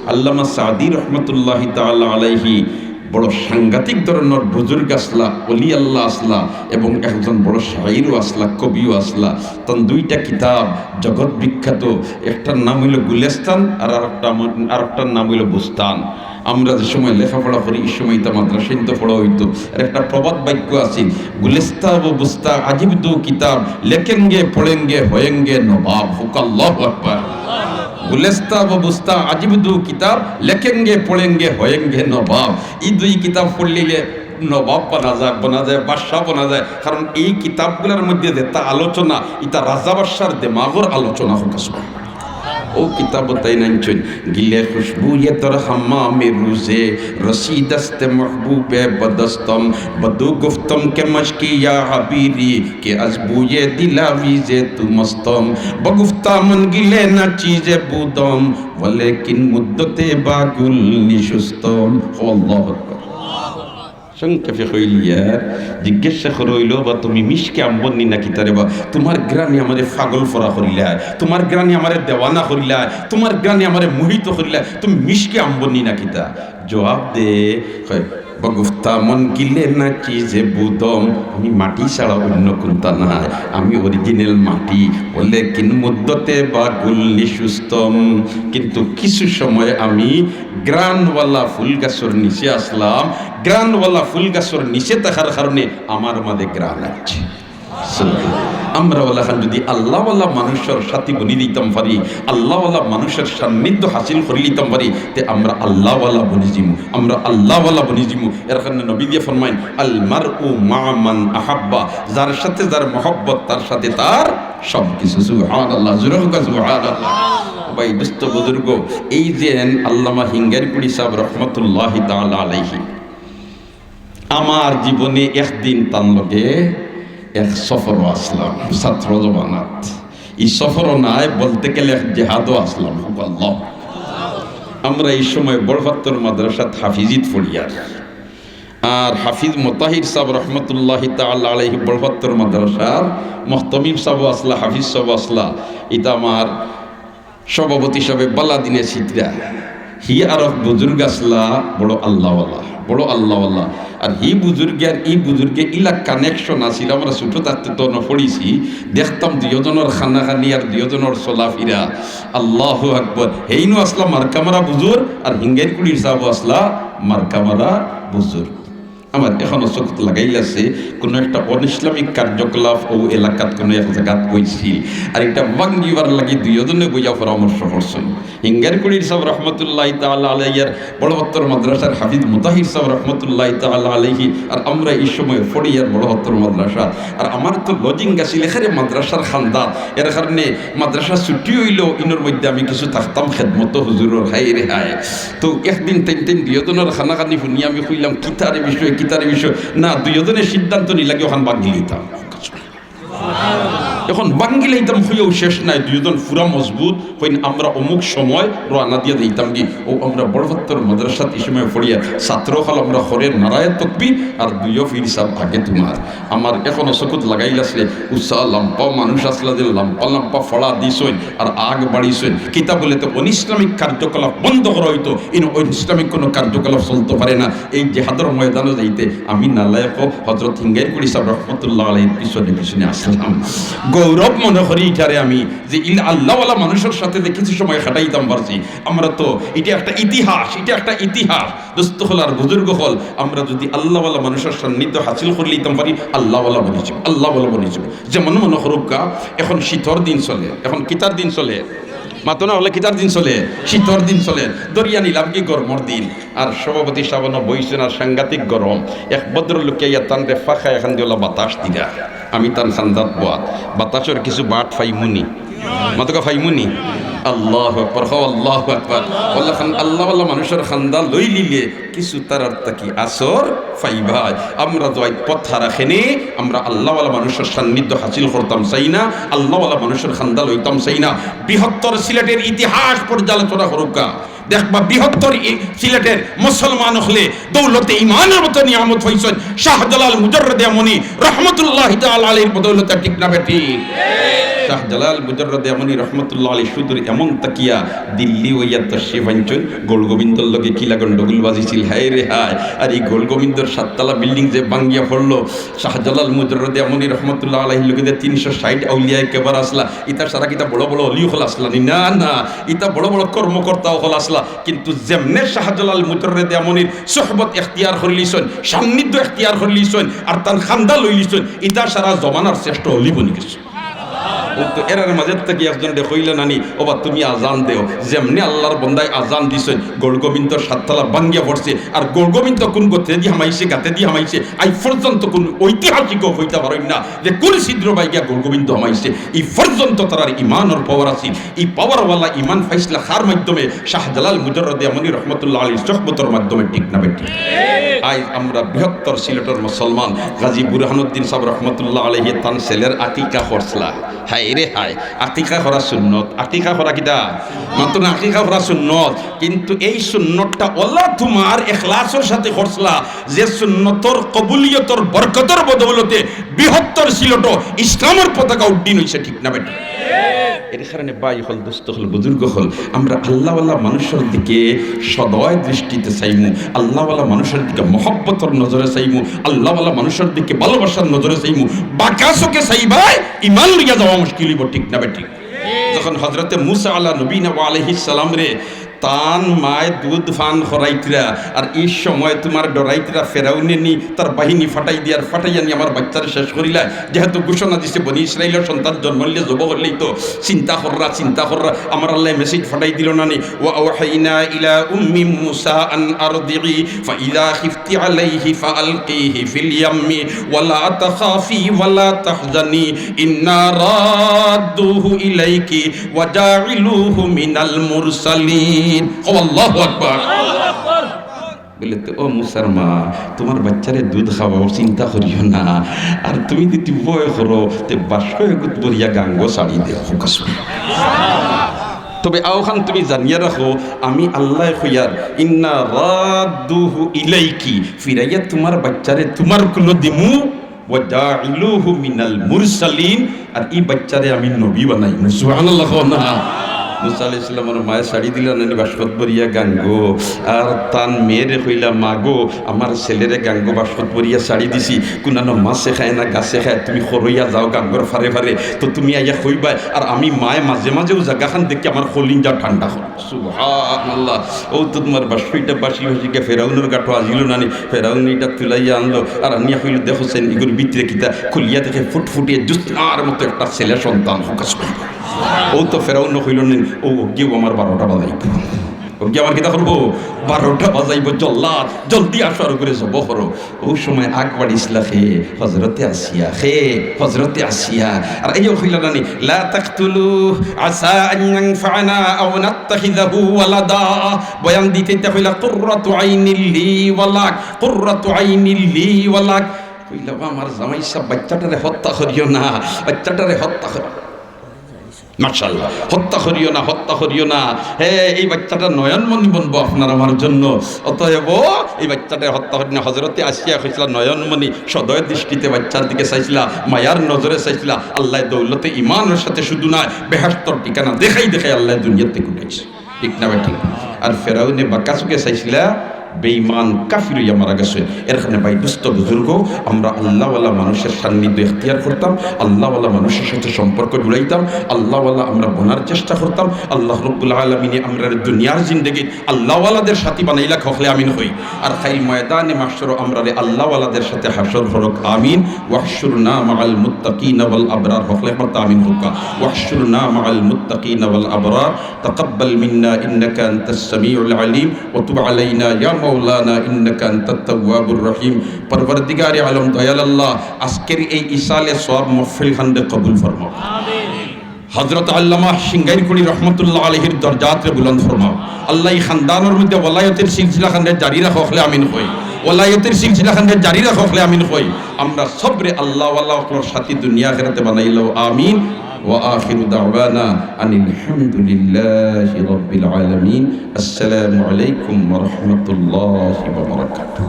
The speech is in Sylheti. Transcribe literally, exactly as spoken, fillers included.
আল্লামা সাদি রহমতুল্লাহি তাআলা আলাইহি বড় সাংঘাতিক ধরনর বুজুর্গ আছলা, অলি আল্লাহ আছলা এবং একজন বড় শায়রও আছলা, কবিও আছলা। তান দুইটা কিতাব জগৎ বিখ্যাত, একটার নাম অইলো গুলেস্তান আর আরেকটা, আরেকটার নাম অইলো বুস্তান। আমরা যে সময় লেখাপড়া করি, ই সময় ইতা মাদ্রাসাইন্তো পড়া অইতো। আর একটা প্রবাদ বাক্য আছিল, "গুলেস্তা ও বুস্তা আজিব দু কিতাব, লেখেঙ্গে পড়েঙ্গে হয়েঙ্গে নবাব।" কউক্কা আল্লাহু আকবার। "গুলেস্তা ও বুস্তা আজিব দু কিতাব, লেখেঙ্গে পড়েঙ্গে হয়েঙ্গে নবাব।" ই দুই কিতাব পড়লিলে নবাব বনা যায়, বনা যায়, বাদশা বনা যায়। কারণ ই কিতাবগুলার মধ্যে যেতা আলোচনা, ইতা রাজা বাদশার দেমাগর আলোচনা। কউক্কা সুবহানাল্লাহ। অউ কিতাবো তাইন আনছইন, "گلِ خوشبویِ تر حمامِ روضہ، رسیدست محبوبِ بدستم۔ بدو گفتم که مشکی یا عبیری، که از بوی دلاویزِ تو مستم۔ بگفتا من گله نه چیز بودم، ولیکن مدت با گل نشستم۔" আল্লাহু আকবার। সংক্ষেপে কইলিয়ার, জিজ্ঞাসা করা অইলো, "বা তুমি মিশকে আম্বর নি না কিতা রে বা? তুমার ঘ্রাণে আমারে পাগল ফরা করিলায়, তুমার ঘ্রাণে আমারে দেওয়ানা করিলায়, তুমার ঘ্রাণে আমারে মোহিত করিলায়, তুমি মিশকে আম্বর নি না কিতা?" জবাব দে, কয়, "بگفتا من گله نه چیز بودم, আমি মাটি ছাড়া অন্য কুন্তা নায়, আমি original মাটি। ولیکن مدت با گل نشستم, কিন্তু কিছু সময় আমি ঘ্রাণওয়ালা ফুল গাছর নিচে আছলাম, ঘ্রাণওয়ালা ফুল গাছর নিচে থাকার কারণে আমার মাঝে ঘ্রাণ আইছে।" সুবহানাল্লাহ। আমরা অলাখান যুদি আল্লাহওয়ালা মানুষর সাথী বনি দিতাম পারি, আল্লাহওয়ালা মানুষর সান্নিধ্য হাসিল করি লিতাম পারি, তে আমরা আল্লাহওয়ালা বনি যিমু, আমরা আল্লাহওয়ালা বনি যিমু। এর কারণে নবীজিয়ে ফরমাইন, "المرء مع من أحب", যার সাথে যার মহব্বত, তার সাথে তার সব কিছু। সুবহানাল্লাহ, জোরে কউক্কা সুবহানাল্লাহ। ভাই, দোস্ত বুজুর্গ, এই যে আল্লামা হিঙ্গাইরকুড়ি সাব রহমতুল্লাহি তাআলা আলাইহি, আমার জীবনে একদিন তান লগে এক সফরো আছলাম, ছাত্র জমানাত। ই সফরো নায়, বলতে গেলে এক জেহাদো আছলাম। কউক্কা আল্লাহ। আমরা ই সময় বড়পাত্তর মাদ্রাসাত হাফিজিত পড়িয়ার। আর হাফিজ মুতাহির সাব রহমতুল্লাহি তাআলা আলাইহি বড়পাত্তর মাদ্রাসার মুহতামিম সাবও আছলা, হাফিজ সাবও আছলা। ইতা আমার সভাপতি সাবে বালা দিনে সিতরা। হি আরক বুজুর্গ আছলা, বড় আল্লাহওয়ালা, বড় আল্লাহওয়ালা। আর হি বুজুর্গে আর ই বুজুর্গে ইলা connection আছিল, আমরা ছুটো থাকতে তো অনো পড়ছি, দেখতাম দুইওজনর কানাকানি আর দুইওজনর চলাফিরা। আল্লাহু আকবার। হেইনও আছলা মার্কামারা বুজুর্গ, আর হিঙ্গাইরকুড়ির সাবও আছলা মার্কামারা বুজুর্গ। আমার এখনো চকুত লাগাইল আছে, কুনু একটা অনিসলামিক কার্যকলাপ অউ এলাকাত কুনু এক জাগাত অইছিল, আর ইটা ভাঙ্গিবার লাগি দুইওজনে বইয়া পরামর্শ করছইন। হিঙ্গাইরকুড়ির সাব রহমতুল্লাহি তাআলা আলাইহি আর বড়পাত্তর মাদ্রাসার হাফিজ মুতাহির সাব রহমতুল্লাহি তাআলা আলাইহি, আর আমরা ই সময় পড়িয়ার বড়পাত্তর মাদ্রাসাত। আর আমার তো lodging আছিল এখানে মাদ্রাসার কান্দাত, এর কারণে মাদ্রাসা ছুটি অইলো, ইনোর মধ্যে আমি কিছু থাকতাম খেদমতো হুজুরর, হায় রে হায়। তো একদিন তাইন তাইন দুইওজনর কানাকানি হুনিয়া আমি কইলাম, "কিতার বিষয়, কিতার বিষয়?" না, দুইওজনে সিদ্ধান্ত নিলা কি অখান ভাঙ্গি লইতাম। অখন ভাঙ্গি লইতাম কইয়াও শেষ নাই, দুইওজন পুরা মজবুত, কইন, "আমরা অমুক সময় রওয়ানা দিয়া যাইতামগি।" অউ আমরা বড়পাত্তর মাদ্রাসাত ই সময় পড়িয়া ছাত্র অকল আমরা করে নারায়ে তকবির, আর দুইও পীর সাব আগে তুমার। আমার এখনো চকুত লাগাইল আছে, উষা লাম্পা মানুষ আছলা যে লাম্পা লাম্পা ফড়া দিছইন আর আগ বাড়িছইন। কিতা বলে তো অনিসলামিক কার্যকলাপ বন্ধ করা অইতো, ইনো অনিসলামিক কুনু কার্যকলাপ চলতো পারে না। এই জেহাদর ময়দানো যাইতে আমি নালায়েক, হজরত হিঙ্গাইরকুড়ি সাব রহমতুল্লাহ আলাইহির পিছনে পিছনে আছলাম। গৌরব মনে করি ইটারে আমি, যে ইলা আল্লাহওয়ালা মানুষর সাথে যে কিছু সময় কাটাইতাম পারছি। আমরা তো ইটা একটা ইতিহাস, ইটা একটা ইতিহাস। দোস্ত অকল আর বুজুর্গ অকল, আমরা যুদি আল্লাহওয়ালা মানুষর সান্নিধ্য হাসিল করি লইতাম পারি, আল্লাহওয়ালা বনি যিমু, আল্লাহওয়ালা বনি যিমু। যেমন মনো করউক্কা, এখন শীতর দিন চলে, এখন কিতার দিন চলে? মাতো না অকলে, কিতার দিন চলে? শীতর দিন চলে। ধরিয়া নিলাম কি গরমর দিন, আর সভাপতি সাব অনো বইছইন আর সাংঘাতিক গরম। এক ভদ্রলোকে আইয়া তানরে ফাঁকা এখান দিয়া অলা বাতাস দিরা, আমি তান কান্দাত বওয়াত, বাতাসর কিছু বাট পাইমুনি? মাতউক্কা, পাইমুনি? আল্লাহু আকবার, কও আল্লাহু আকবার। অলাখান আল্লাহওয়ালা মানুষর কান্দা লইলিলে কিছু তারার থাকি আছর পাইবায়। আমরা তো আইজ পথহারা খেনে, আমরা আল্লাহওয়ালা মানুষর সান্নিধ্য হাসিল করতাম চাই না, আল্লাহওয়ালা মানুষর কান্দা লইতাম চাই না। বৃহত্তর সিলেটের ইতিহাস পর্যালোচনা করউক্কা, দেখবা, বৃহত্তর ই-, সিলেটের মুসলমান অকলে দৌলতে ইমানর মতো নিয়ামত পাইছইন শাহজালাল মুজাররদে ইয়ামনি রহমতুল্লাহি তাআলা আলাইহির বদৌলতে, ঠিক না বেঠিক? শাহজালাল মুজাররদে ইয়ামনি রহমতুল্লাহ আলাইহি সুদূর ইয়ামন থাকিয়া দিল্লি অইয়া তশরিফ আনছইন। গৌরগোবিন্দর লগে কিলা গন্ডগোল বাজিছিল, হায় রে হায়। আর ই গৌরগোবিন্দর সাততলা বিল্ডিং যে ভাঙ্গিয়া পড়লো, শাহজালাল মুজাররদে ইয়ামনি রহমতুল্লাহ আলাইহির লগে যে তিনশো ষাইট আউলিয়ায়ে কেবার আছলা, ইতা সারা কিতা বড় বড় অলি অকল আছলা নি? না, না, ইতা বড় বড় কর্মকর্তা অকল আছলা। কিন্তু যেমনে শাহজালাল মুজাররদে ইয়ামনির সোহবত এখতিয়ার করিলিছইন, সান্নিধ্য এখতিয়ার করিলিছইন, আর তান খান্দা লইলিছইন, ইতা সারা জমানার শ্রেষ্ঠ অলি বনি গেছে। ও তো এরার মাঝে থাকি একজনরে কইলা নানি, "ওবা, তুমি আজান দেও।" যেমনে আল্লাহর বন্দায় আজান দিছইন, গৌরগোবিন্দর সাততলা ভাঙ্গিয়া পড়ছে। আর গৌরগোবিন্দ কোন গতেদি হামাইছে, গাতেদি হামাইছে, আইজ পর্যন্ত কোন ঐতিহাসিকও কইতা পারইন না যে কোন ছিদ্র বায় গিয়া গৌরগোবিন্দ হামাইছে। ই পর্যন্ত তারার ইমানর পাওয়ার আছিল। ই পাওয়ারওয়ালা ইমান পাইছলা কার মাধ্যমে? শাহজালাল মুজাররদে ইয়ামনি রহমতুল্লাহ আলাইহির সোহবতর মাধ্যমে, ঠিক না বেঠিক? আইজ আমরা বৃহত্তর সিলেটর মুসলমান গাজী বুরহানুদ্দিন সাহেব রহমতুল্লাহ আলাইহি তান ছেলের আকিকা করছলা। হায় রে হায়, আকিকা করা সুন্নত। আকিকা করা কিতা? মাত্র না, আকিকা করা সুন্নত। কিন্তু এই সুন্নতটা অলা তুমার এখলাসর সাথে করছলা, যে সুন্নতর কবুলিয়তর বরকতর বদৌলতে বৃহত্তর সিলেটো ইসলামর পতাকা উড্ডীন অইছে, ঠিক না বেঠিক? এর কারণে ভাই অকল, দোস্ত অকল, বুজুর্গ অকল, আমরা আল্লাহওয়ালা মানুষর দিকে সদয় দৃষ্টিতে চাইমু, আল্লাহওয়ালা মানুষর দিকে মহব্বতর নজরে চাইমু, আল্লাহওয়ালা মানুষর দিকে ভালোবাসার নজরে চাইমু। বাঁকা চোখে চাইবায়, ইমান লইয়া যাওয়া মুশকিল অইবো, ঠিক না বেঠিক? যখন হযরতে মুসা আলা নবীনা ওয়া আলাইহিস সালামরে তান মায় দুধ পান করাইতরা, আর ই সময় তুমার ডরাইতরা ফেরাউনে নি তার বাহিনী ফাটাই দিয়ার, ফাটাইয়া নি আমার বাইচ্চারে শেষ করিলা। যেহেতু ঘোষণা দিছে বনি ইসরাইলর সন্তান জন্ম অইলে জবো করিলাইতো, চিন্তা কররা, চিন্তা কররা, আমার আল্লায় message ফাটাই দিলো না নি, وأوحينا إلى أم موسى أن أرضعيه فإذا خفت عليه فألقيه في اليم ولا تخافي ولا تحزني إنا رادوه إليك وجاعلوه من المرسلين। কও আল্লাহু আকবার। বলে, "তে ও মুসার মা, তুমার বাইচ্চারে দুধ খাওয়াও, চিন্তা করিও না। আর তুমি যদি ভয় করো, তে বাস্ক এগুত ভরিয়া গাঙ্গো ছাড়ি দেও।" তবে অউখান তুমি জানিয়া রাখো, আমি আল্লায় কইয়ার, "ইন্না রাদ্দুহু ইলাইকি", ফিরাইয়া তুমার বাইচ্চারে তুমার কুলো দিমু, "ওয়া জাইলুহু মিনাল মুরসালিন", আর ই বাইচ্চারে আমি নবী বানাইমু। সুবহানাল্লাহ কও না। মুসা আলাইহিস সালামর মায়ে ছাড়ি দিলা না নি বাস্কত ভরিয়া গাঙ্গো, আর তান মেয়েরে কইলা, "মা গো, আমার ছেলেরে গাঙ্গো বাস্কত ভরিয়া ছাড়ি দিছি, কুনানো মাছে খায় না, গাছে খায়, তুমি খরইয়া যাও গাঙ্গোর ফারে ফারে, তো তুমি আইয়া কইবায়, আর আমি মায়ে মাঝে মাঝে অউ জাগাখান দেখি আমার কলিঞ্জা ঠান্ডা করো।" সুবহানাল্লাহ। অউ তো তুমার বাস্ক ইটা বাসি বাসি গিয়া ফেরাউনর গাটো আজিলো না নি, ফেরাউনে ইটা তুলাইয়া আনলো, আর আনিয়া কইলো, "দেখো চাইন, ইগুর ভিতরে কিতা?" খুলিয়া দেখে ফুটফুটিয়ে জুসনার মতো একটা ছেলে সন্তান। অউ তো ফেরাউনে কইলো নি, "অউ অগিয়ে আমার বারোটা বাজাইবো, অগিয়ে আমার কিতা করবো? বারোটা বাজাইবো, জল্লাদ, জলদি আসো আর অগুরে জবো করো।" অউ সময় আগ বাড়িছলা কে? হযরতে আসিয়া। কে? হযরতে আসিয়া। আর এইও কইলা না নি, "লা তাকতুলু আসা আন ইয়ানফাআনা আও নাত্তাখিযাহু ওয়ালাদা।" বয়ান দিতে দিতে কইলা, "কুররাতু আইনিল লি ওয়ালাক, কুররাতু আইনিল লি ওয়ালাক।" কইলা, "ও আমার জামাই সাব, বাইচ্চাটারে হত্যা করিও না, বাইচ্চাটারে হত্যা করিও না।" মাশাআল্লাহ। "হত্যা করিও না, হত্যা করিও না। হে, এই বাইচ্চাটা নয়নমণি বনবো আপনার আমার জন্য। অতএব এই বাইচ্চাটা হত্যা করিও না।" হযরতে আসিয়া কইছলা, নয়নমণি সদয় দৃষ্টিতে বাইচ্চার দিকে চাইছলা, মায়ার নজরে চাইছলা। আল্লায় দৌলতে ইমানর সাথে শুধু নায়, বেহেশতর ঠিকানা দেখাই দেখাই আল্লায় দুনিয়াত থাকি উঠাইছে। ঠিক না বেঠিক? আর ফেরাউনে বাক্কা চোখে চাইছলা, বেঈমান কাফির অইয়া মারা গেছে। এর কারণে ভাই, দোস্ত বুজুর্গ, আমরা আল্লাহওয়ালা মানুষের সান্নিধ্য এখতিয়ার করতাম, আল্লাহওয়ালা মানুষের সাথে সম্পর্ক জুড়াইতাম, আল্লাহওয়ালা আমরা বনার চেষ্টা করতাম। আল্লাহ রব্বুল আলামিনে আমরারে দুনিয়ার জিন্দেগিত আল্লাহওয়ালাদের সাথী বানাইলা, হকলে আমিন কই। আর কাইল ময়দানে মাহশরো আমরারে আল্লাহওয়ালাদের সাথে হাশর করউক, আমিন। واحشرنا مع المتقين والأبرار, হকলে একবার তো আমিন কউক্কা। واحشرنا مع المتقين والأبرار، تقبل منا إنك أنت السميع العليم وتب علينا يا مولانا إنك أنت التواب الرحيم। পরওয়ারদিগারে আলম, দয়াল আল্লাহ, আজকের এই ইসালে সওয়াব মাহফিল খানরে কবুল ফরমাও। হযরত আল্লামা সিঙ্গাইরকুড়ি রহমতুল্লাহ আলাইহির দরজাতরে বুলন্দ ফরমাও। আল্লাহ, ই খানদানর মধ্যে ওলায়তের সিলসিলা খানরে জারি রাখো, হকলে আমিন কই। ওলায়তের সিলসিলা খানরে জারি রাখো, হকলে আমিন কই। আমরা সবরে আল্লাহওয়ালা অকলর সাথী দুনিয়া আখেরাতে বানাইলাও, আমিন। وآخر دعوانا أن الحمد لله رب العالمين. السلام عليكم ورحمة الله وبركاته.